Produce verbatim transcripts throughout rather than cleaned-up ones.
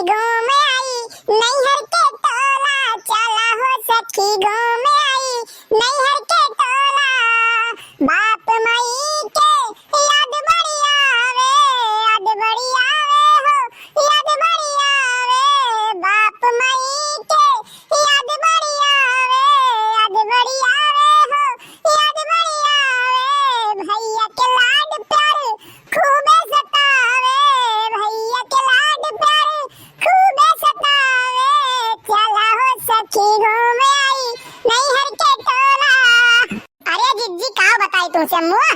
घूम आई नैहर के टोला, चला हो सखी घूम आई नैहर के टोला। बाप माई के याद बड़ी आवे, याद बड़ी आवे हो, याद बड़ी आवे। बाप माई के याद बड़ी आवे, याद बड़ी आवे हो, याद बड़ी आवे। भैया के लाड प्यार खूबे सतावे, भैया के लाड प्यार खूबे सतावे। चला हो सखी घूम आई नैहर के टोला। अरे जिज्जी, का बताई तुमसे, मोह,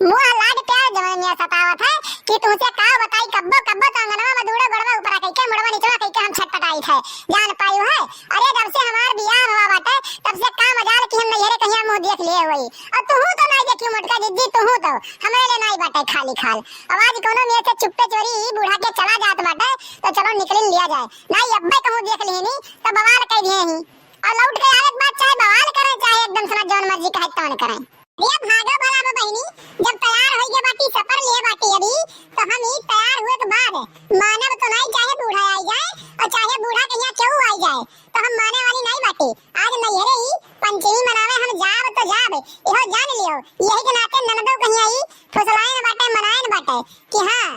मोह लाड प्यार जवन में सतावत है कि तुमसे का बताई। कब्बो कब्बो तो अंगनवा में दूड़ो गोड़वा ऊपरा कइके, मुड़वा निचवा कइके हम छटपटाई है, जान पायु है। अरे जब से हमार बियाह हुआ बाटे, तब से का मजाल कि हम नैहरे कहिया मुँह देख लिए हुई। और तुहू तो नहीं देखी मोटका जिज्जी, तुहू तो हमरे लिए नहीं बाटे खाली खाल। अब आज कोनो मेर से चुप्पे चोरी ई बूढ़ा के चला जात बाटे, तो चलो निकल लिया जाए। नहीं अब्बे कहूँ देख लिहनी, तो बवाल कह दिए ही। और लौट के आवे के बाद चाहे बवाल करे, चाहे एकदम से ना जौन मर्जी कहे तौन करे। अरे भागो भला बा बहिनी, जब तैयार होई गए बाटी, सपर लिए बाटी अभी, तो हम ई तैयार हुए के बाद मानब तो नहीं, चाहे बूढ़ा आई जाए और चाहे बूढ़ा कहिया केहू आई जाए, तो हम माने वाली नहीं बाटी। आज नैहरे ही पंचमी मनावे हम जाब तो जाब, इहो जान लियो। यही के नाते ननदो कहिया ई फुसलाइन बाटे, मनाइन बाटे कि हाँ,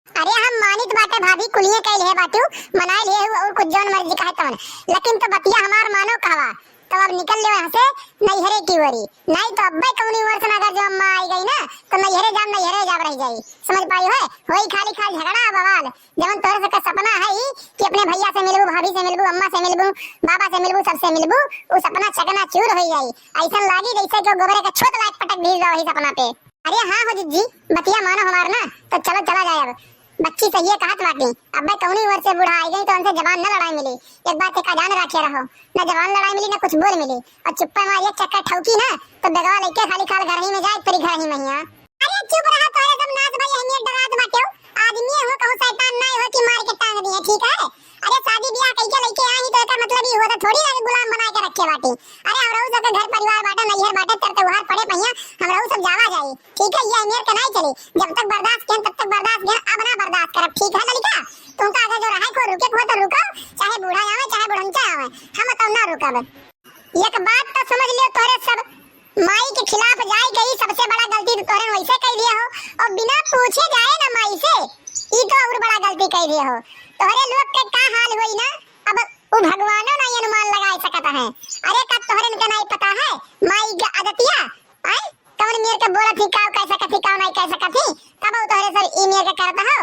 अरे हम मानित बाटे भाभी, कुलिये कइल है बाटू, मनाई ले हु और कुछ जौन मर्जी कहे तौन, लेकिन तो बतिया हमार मानो कहवा, तो अब निकल ले यहाँ से नैहरे की ओरी, नहीं तो अब्बे कौनी ओर से अगर जो अम्मा आई गई ना, तो नैहरे जाब, नैहरे जाब रह जाई, समझ पाई है? होई खाली खाल झगड़ा बवाल। जवन तोहरे सबके सपना है ई कि अपने भैया से मिलबू, भाभी से मिलबू, अम्मा से मिलबू, बाबा से मिलबू, सबसे मिलबू, उ सपना चकनाचूर हो जाई। ऐसन लागी जैसे कि गोबरे का छोट लायक पटक भी जाओ ही सपना पे। अरे हाँ हो जिज्जी, बतिया मानो हमार ना, तो चलो चला जाए अब। बच्ची सही है कहत बाटी, अब्बे कौनी ओर से बूढ़ा आई गई तो उनसे जबान न लड़ाई मिली। एक बात एक जान रखे रहो, न जबान लड़ाई मिली, न कुछ बोल मिली। और चुप्पे मार एक चक्कर ठौकी ना, तो बेगवा लेके खाली खाल घर ही में जाए, तेरी घर ही में ही, हाँ। अरे चुप रहा, तोरे सब नाच भाई अहमियत डरात बाटे हो। आदमी हो कहूँ शैतान ना हो कि मार के टांग दिए, ठीक है? अरे शादी ब्याह कइके लइके आई तो एकर मतलब ई होता थोड़ी ना कि गुलाम बना के रखे बाटी। अरे हमरहू सबके घर परिवार बाटे, नैहर बाटे, तर त्योहार पड़े पहिया, हमरहू सब जावा जाई। ठीक है, ये अहमियत के नहीं चली। जब तक बर्दाश्त किहन तब तक बर्दाश्त किहन, अब ना बर्दाश्त करब। ठीक है लड़का, तुमका अगर जो रहे को रुके को हो तो रुको, चाहे बूढ़ा आवे चाहे बुढ़नचा आवे, हम तो ना रुकब। एक बात तो समझ लियो तोहरे सब, माई के खिलाफ जाए गई सबसे बड़ा गलती तो तोहरे वैसे कह दिया हो, और बिना पूछे जाए ना माई से, ई तो और बड़ा गलती कह दिया हो। तोहरे लोग के का हाल होई ना, अब उ भगवानो नहीं अनुमान लगा सकत है। अरे का तोहरे इनका नहीं पता है माई के आदतिया, आय? कौन मेर के बोलत ही, का कह सकत ही, का नहीं कह सकत ही, तब तोहरे सब ई मेर के करत हो।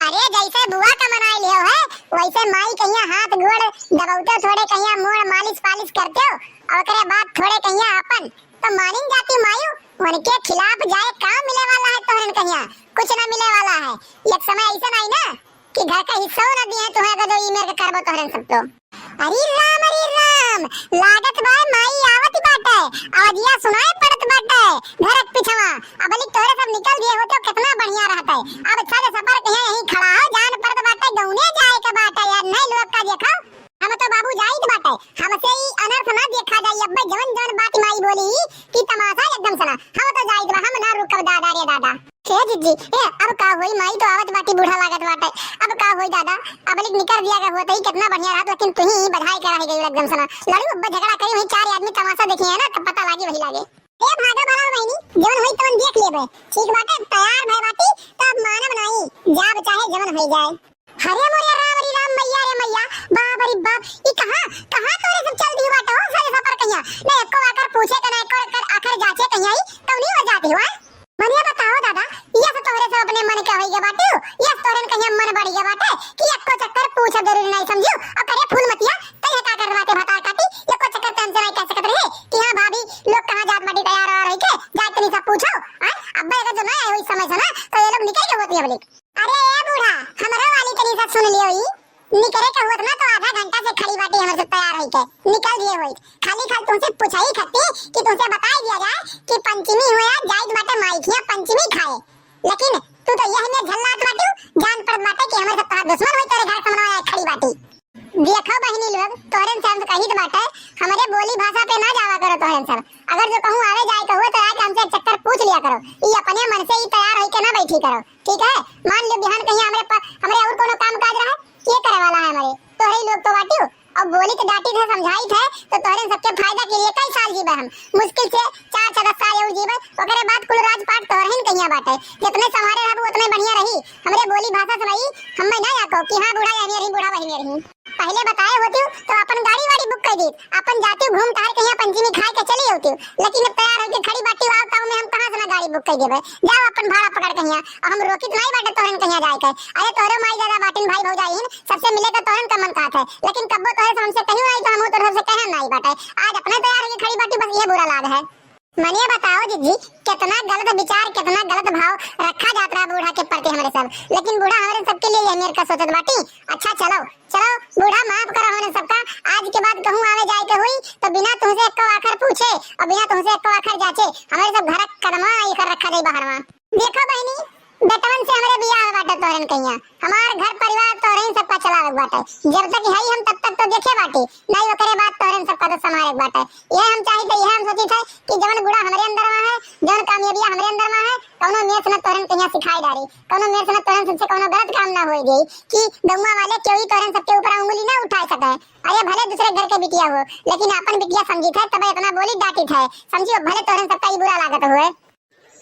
अरे जैसे बुआ का मनाई लियो है, वैसे माई कहिया हाथ गोड़ दबौते, थोड़े कहिया मोड़ मालिश पालिश करते हो, और ओकरे बाद थोड़े कहिया अपन तो मानिन जाती मायू, उनके खिलाफ जाए का मिले वाला है तोहरन कहिया, कुछ ना मिले वाला है। एक समय ऐसा नहीं ना कि घर का हिस्सा ना दिए तुम्हें, अगर जो ई मेर के करबो तोहरन सब तो। अरे राम, अरे राम, लागत बा माई आवत बाटे, आवाजिया सुनाई पड़त बाटे घर के पिछवा। अब लिख तोहरे सब निकल गए होते, कितना बढ़िया रहता है। अब अच्छा से सफर कहे यहीं खड़ा हो, जान पड़त बाटे, गौने जाए के बाटे यार, नहीं लोग का देखो। हम तो बाबू जाइत बाटे, हमसे ई अनर्थ ना देखा जाई। अब्बे जवन जवन बात माई बोली कि तमाशा एकदम सना, हम तो जाइत बा, हम ना रुकब दादा रे दादा। हे जिज्जी, ए, अब का होई, माई तो आवत बाटी, बूढ़ा लागत बाटे, अब का होई दादा? अब लिख निकर दिया के होते ही कितना बढ़िया रहत, लेकिन तुही बधाई के रह गई एकदम सना। लड़ू अब्बे झगड़ा करी, वहीं चार आदमी तमाशा देखी है ना, तब पता लागी वही लागे। ए भागा भला बहिनी, जवन होई तवन देख लेबे। ठीक बाटे, तैयार भय बाटी, तब मानब नाई, जाब चाहे जवन होई जाए। हरे मोरे राम रे राम, मैया रे मैया, बाप रे बाप, ई कहाँ, कहाँ तोरे सब चल दी बाटे हो, सारे सफर कहिया? ना एको आकर पूछे के, ना एको आकर, आकर जांचे कहिया, ई कौनी हो जाती हुआ? मनिया बताओ दादा, ये से तोहरे सब अपने मन के होई गए बाटे, ये से तोहरे कहिया मन बढ़ गए बाटे, कि एको चक्कर पूछे जरूरी नहीं समझू, और करे फूल मतिया, तैं का कर बाटे भतार काटी, एको चक्कर तन से नहीं कह सकत रहे, कि हाँ भाभी, लोग कहाँ जात बाटी तैयार और रही के, जाए तनी सब पूछो, हैं? अब्बे अगर जो ना आए हुई समय से ना, तो ये लोग निकल के होती है बोले। अरे ए बूढ़ा, हमरो वाली तनी सा सुन लियो ई। निकरे के हुआ ना तो आधा घंटा से खड़ी बाटी हमरे से तैयार होई के। निकल दिए होई। खाली खाली तुमसे पूछाई खत्ती कि तुमसे बताई दिया जाए कि पंचमी हुआ जाइत बाटे माई खिया पंचमी खाए। लेकिन तू तो यह में झल्लात बाटू, जान पड़त बाटे कि हमरे से तोहार दुश्मन होई तेरे घर सामने आए खड़ी बाटी। देखो बहिनी लोग, तोहरे से हम कहित बाटे, हमरे बोली भाषा पे ना जावा करो तोहरे सब। अगर जो कहूँ आवे जाए के हुए तो आके हमसे एक चक्कर पूछ लिया करो। ई अपने मन से ई तैयार होई के ना बैठी करो, ठीक है? मान लो बिहान कहीं हमरे प-, हमरे और कोनो काम काज रहे, के करे वाला है? तो बाटियो, अब बोली तो डांटी थे, समझाई थे, तो तोहरे सबके फायदा के लिए कई साल जीबे हम। मुश्किल से चार छह दस साल और जीबे, ओकरे बाद कुल राजपाट तोहरे ही कहिया बाटे। जितने संभारे रहबू उतने बढ़िया रही। हमरे बोली भाषा सुनाई, हमें ना आको कि हाँ बूढ़ा यही रही, बूढ़ा वही रही। पहले बताए होती तो अपन गाड़ी वाड़ी बुक कर दी, अपन जाती घूम टहर के यहाँ पंचमी खाए के चली होती, लेकिन अब तैयार होके खड़ी बाटी, आओ तब में हम कहाँ से ना गाड़ी बुक कर देबे। जाओ अपन भाड़ा पकड़ के यहाँ, अब हम रोकित नहीं बाटे तोहरन कहिया जाए के। अरे तोहरे माई दादा बाटिन, भाई भौजाई हिन, सबसे मिले के तोहरन का मन कहत है, लेकिन कब्बो तोहरे से हमसे कहियो नहीं तो हम तोहरे से कहन नहीं बाटे। आज अपने तैयार होके खड़ी बाटी, बस ये बुरा लाग है। मने बताओ जिज्जी, कितना गलत विचार, कितना गलत भाव रखा जात रहा बूढ़ा के प्रति हमरे सब, लेकिन बूढ़ा हमरे सबके लिए ये मेर का सोचत बाटी। अच्छा चलो, चलो बूढ़ा माफ करो हमरे सबका, आज के बाद कहूँ आवे जाए के हुई तो बिना तुमसे एक आखर पूछे और बिना तुमसे एक आखर जाचे हमरे सब घर कदमा ये कर रखा जाए बाहरवा। देखो बहनी, बेटवन से हमरे बियाह बाटे तोहरन कहिया, हमार घर परिवार तोहरे ही सबका चलावे बाटे। जब तक है हम तब तक तो देखे बाटी, नहीं ओकरे बाद तोहरन सबका तो संभारे बाटे। ये हम चाहित है, ये हम सोचित है कि जवन गुड़ा हमरे अंदर में है, जवन कामयाबिया हमरे अंदर में है, कौनो मेस न तोहरन कहिया सिखाई डारी, कौनो मेस न तोहरन सबसे कौनो गलत काम ना होए दे कि गौवा वाले केहू ही तोहरन सबके ऊपर उंगली ना उठाए सके। अरे भले दूसरे घर के बिटिया हो, लेकिन अपन बिटिया समझित है, तब इतना बोली डांटित है, समझियो भले तोहरन सबका ई बुरा लागत हुए।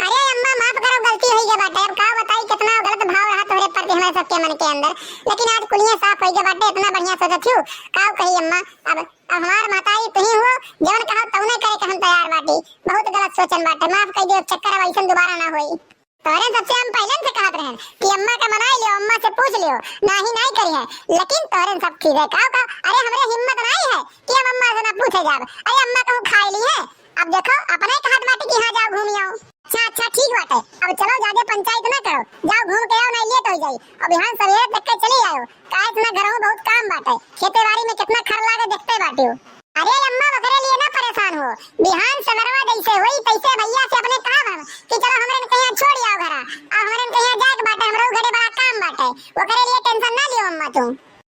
अरे अम्मा, माफ करो, गलती होई गए बाटे। अब का बताई, कितना गलत भाव रहा तोहरे प्रति हमारे सबके मन के अंदर, लेकिन आज कुलिये साफ होई गए बाटे। इतना बढ़िया सोचत हूँ, का कही अम्मा। अब, अब हमार माताई तुही हो, जवन कहो तौने करे के हम तैयार बाटी। बहुत गलत सोचन बाटे, माफ कर दियो, चक्कर अब ऐसन दोबारा ना होई। तोहरे सबसे हम पहले से कहत रहन कि अम्मा का मनाई लियो, अम्मा से पूछ लियो, नाही नाही करी है, लेकिन तोहरे सब ठीक है। का का, अरे हमरे हिम्मत नाही है कि हम अम्मा से ना पूछे जाब। अरे अम्मा कहूँ खाए ली है, अब देखो, अपने कहत बाटे कि हाँ, जाओ घूम आओ। अच्छा, अच्छा, ठीक बाटे, अब चलो, ज्यादा पंचायत ना करो, जाओ घूम के आओ, नहीं लेट हो जाई। अब यहाँ सवेरे तक के चले आयो, काहे से ना घरों बहुत काम बाटे, खेते बाड़ी में कितना खर लागे देखते बाटे हो। अरे अम्मा, ओकरे लिए ना परेशान हो, बिहान सवेरवा जैसे होई तैसे भैया से अपने कहब हम कि चलो हमरे कहिया छोड़ आओ घरा, अब हमरे कहिया जाए के बाटे, हमरो घरे बड़ा काम बाटे, ओकरे लिए टेंशन ना लियो अम्मा तू।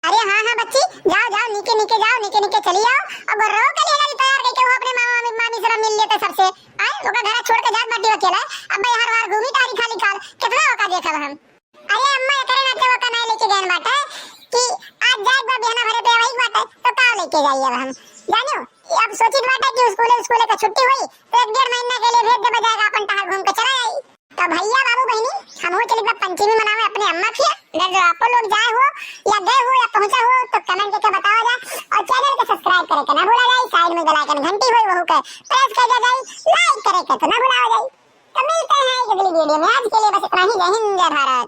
अरे हाँ, हाँ बच्ची, जाओ, जाओ, नीके, नीके जाओ, नीके, नीके चली आओ। अब गोर्रो के लिए गाड़ी तैयार करके वो अपने मामा, मामी, मामी से मिल लेते सबसे। आए, ओका घरा छोड़ के जात बाटी अकेला। अब भाई हर बार घूमी तारी खाली काल, कितना ओका देखब हम। अरे अम्मा, एकरे नाते ओका नहीं लेके गए बाटे कि आज जाए बा बिहना भरे पे वही बाटे, तो का लेके जाइए अब हम। जानियो, ये अब सोचित बाटे कि स्कूले, स्कूले का छुट्टी हुई, तो एक डेढ़ महीना के लिए भेज दे जाएगा, अपन टहल घूम के चला जाई। तो भैया, बाबू, बहिनी, हमहू चली बा पंचमी मनावे अपने अम्मा खिया। अगर जो आपो लोग जाए हो या गए हो या पहुँचा हो तो comment करके बतावा जाए और channel के subscribe करे के ना भूला जाए। Side में bell icon घंटी होई वहू के press कर दिया जाए, like करे के तो ना भूला जाए। तो मिलते हैं एक अगली video में, आज के लिए बस इतना ही। जय हिंद, जय भारत।